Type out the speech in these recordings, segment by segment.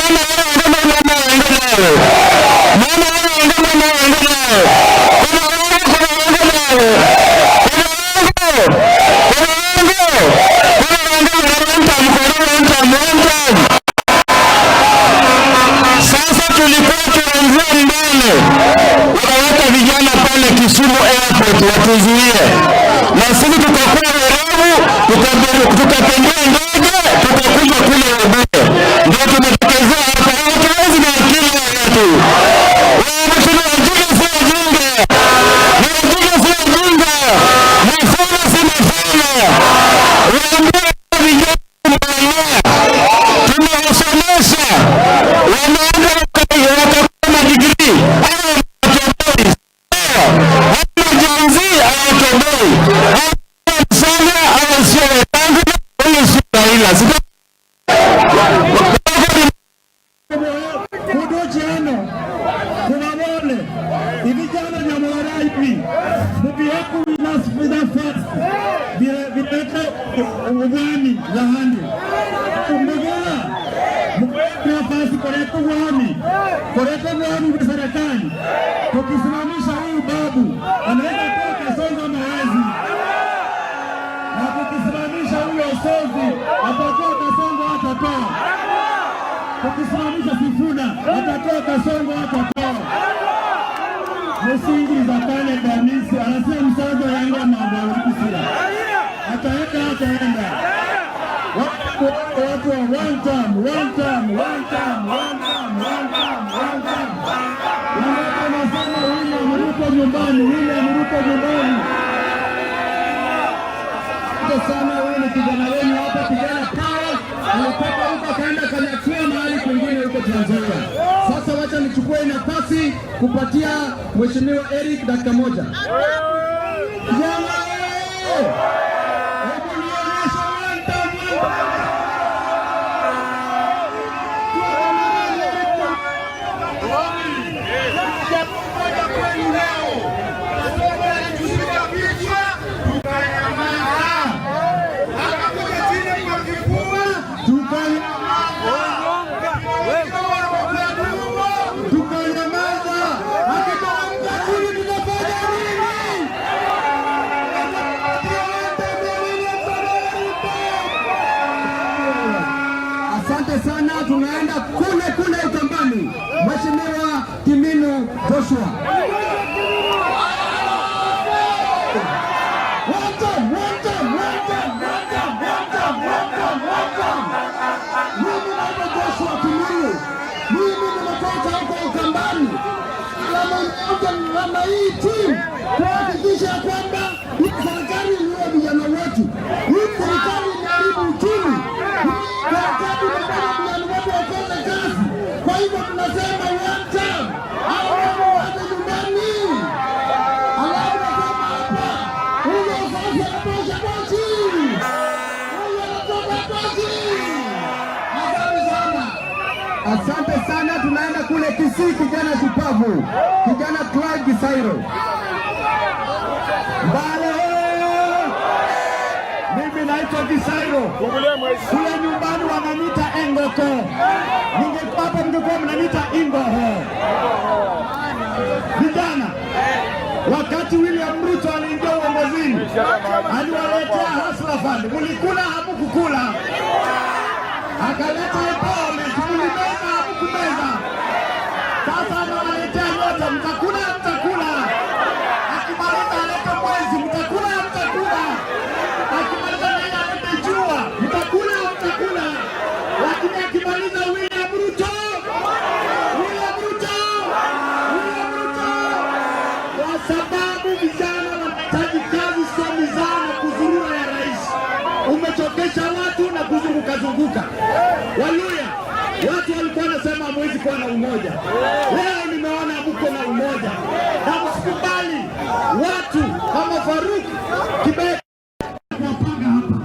Mama wewe, mama wewe, mama wewe, mama wewe, kuna uongo, kuna uongo nawe, kuna uongo, kuna uongo, kuna uongo, one time, one time, one time. Sasa tulikuwa tunaanzia mbele, wakaweka vijana pale Kisumu Airport watuzuie, na sisi tukakuwa werevu, tukatembea ndege, tukakuja kule Webuye, ndio tumetokezea hapa. Hatuwezi na akili ya watu. Wewe ni wajinga, si wajinga, ni wajinga, si wajinga, mafala si mafala. Waambie vijana tumewaelewa, tumewasomesha, wameenda wakakuwa na degree au hawatoboi. Hawa Gen Z hawatoboi. Hawa Musalia, hawa sio Wetangula, huyu sio Raila. Kuduchi eno kubabone ibijana vya mulala ipi mubiheku nafasi vilete ubwami lahandi kumbugula nafasi kuleta ubwami, kuleta ubwami kwa serikali. Tukisimamisha huyu babu anaweza kuwa Kasongo ama hawezi, na tukisimamisha huyo Osotsi atakuwa Kasongo hatatoa. Tukisimamisha Sifuna atatoa, Kasongo hatatoa. Musingiriza pale Damisi anasema msazo yangu mambo ya ataenda, ataenda. Watu wa one time, one time, one time, one time, one time, one time. Wangapi wanasema William Ruto nyumbani, William Ruto nyumbani? Asante sana. Huyu ni kijana wenu hapa, kijana Power, alitoka huko akaenda kanyakua mahali kwingine huko Trans Nzoia. Sasa wacha nichukue nafasi kupatia Mheshimiwa Eric dakika moja. Vijana, hebu nionyeshe one time, one time. Moja kwenu leo, alitushika kichwa tukanyamaza, akakuja chini kwa kifua Tukanyamaza, tukanyamaza. Akiteremka chini tutafanya nini? Atapatia one time ya William Samoei Ruto. Asante sana, tunaenda kule kule Ukambani. Mheshimiwa Kiminu Joshua. One time, one time, one time, one time, one time, one time, one time. Mimi naitwa Joshua Kiminu. Mimi nimetoka huko Ukambani na hii timu kuhakikisha ya kwamba hii serikali iliua vijana wetu. Hii serikali imeharibu uchumi. Hii serikali imefanya vijana wetu wakose kazi. Kwa hivyo tunasema one time, hao watu waende nyumbani. Alafu nasema hapa, huyo sasa anatosha tochi. Huyo anatoka tochi. Asante sana. Asante sana, tunaenda kule Kisii, kijana shupavu, kijana Clive Gisairo. Mbale hoye! Mimi naitwa Gisairo. Kule nyumbani wananiita Engoko. Ningekuwa hapa mngekuwa mnaniita Ingoho. Vijana, wakati William Ruto aliingia uongozini, aliwaletea Hustler Fund. Mlikula hamukukula? Akaleta empowerment, mlimeza hamkumeza? Sasa anawaletea yote, mtakula mtakula? Akimaliza alete mwezi, mtakula mtakula? Akimaliza naye alete jua, mtakula mtakula? Lakini akimaliza William Ruto, William Ruto, William Ruto, kwa sababu vijana wanahitaji kazi, sio mizaa na kuzurura ya rais. Umechokesha watu na kuzunguka zunguka. Waluya, watu walikuwa wanasema hamwezi kuwa na umoja. Leo nimeona mko na umoja, na msikubali watu kama Faruk Kibet kuwapanga hapa.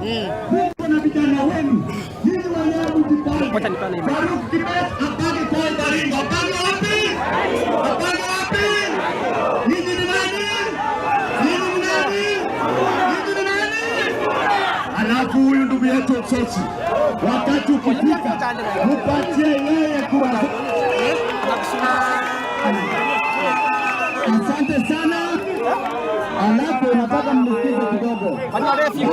Muko na vijana wenu, nyinyi wenyewe mjipange. Faruk Kibet apange kwa Baringo, apange wapi? Apange wapi? Nyinyi ni nani? Nyinyi ni nani? Nyinyi ni nani? Alafu huyu ndugu yetu Osotsi, wakati ukifika, mupatie yeye kura. Nataka mnisikize kidogo. Tampatia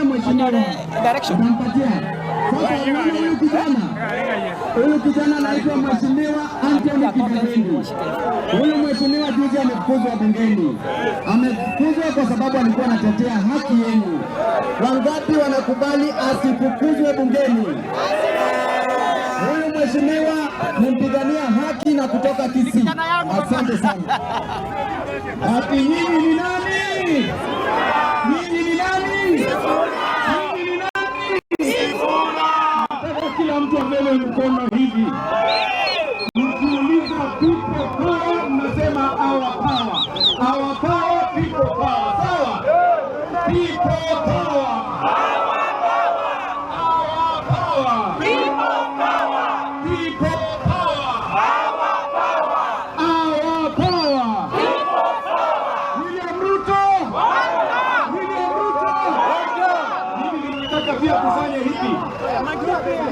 mheshimiwa. Tampatia. Sasa unaona huyu kijana? Huyu kijana anaitwa Mheshimiwa Anthony Kitamendi. Huyu mheshimiwa juzi amefukuzwa bungeni. Amefukuzwa kwa sababu alikuwa anatetea haki yenu. Wangapi wanakubali asifukuzwe bungeni? Huyu mheshimiwa ni mpigania haki na kutoka Kisii. Asante sana. Ati nyinyi ni nani? Nyinyi ni nani? Nyinyi ni nani? Nataka kila mtu abebe mkono hivi. Mkiuliza "people power", mnasema "our power". Our power, people power. Sawa? People power. Our power. People power. Our power. William Ruto. William Ruto. Mimi ninataka pia kufanya hivi,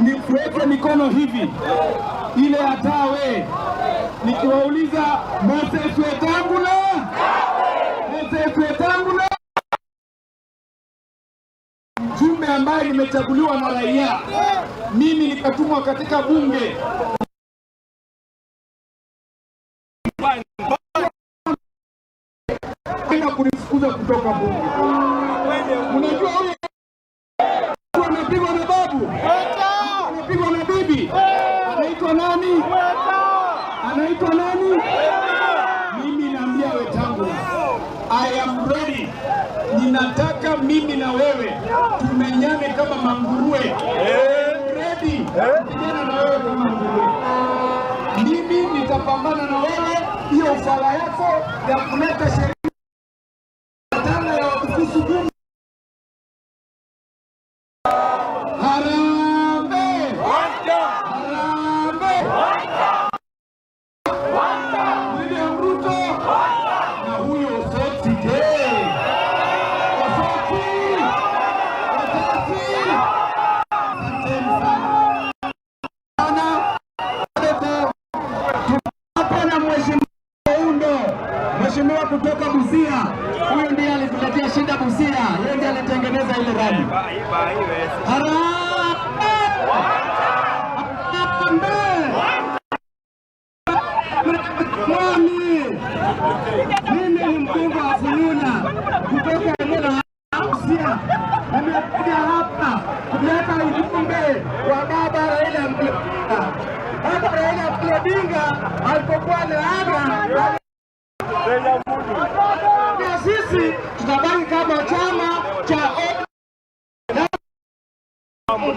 niweke mikono hivi ile hatawe, nikiwauliza Moses Wetangula, Moses Wetangula, mjumbe ambaye nimechaguliwa na raia, mimi nikatumwa katika bunge kwenda kunifukuza kutoka bunge. Unajua huyu anapigwa na babu, anapigwa na bibi, anaitwa nani? Anaitwa nani? Mimi naambia Wetangula, I am ready. Ninataka mimi na wewe tumenyane kama manguruwe. Ready kupigana na wewe kama nguruwe. Mimi nitapambana na wewe, hiyo ufala yako ya kuleta sheria tano ya Wabukusu bunge. Harambee! Harambee! William Ruto na huyo Osotsi je? Osotsi! Osotsi! Asanteni sana. Sana. Hapa na Mheshimiwa Oundo, mheshimiwa kutoka Busia. Huyu ndiye alituletea shida Busia, yeye ndiye alitengeneza ile rally. Harambee! Harambee! Mwami, mimi ni mbunge wa Funyula kutoka eneo la Busia. Nimekuja hapa kuleta ujumbe wa baba Raila Amolo Odinga. Baba Raila Amolo Odinga alipokuwa anaaga na sisi tutabaki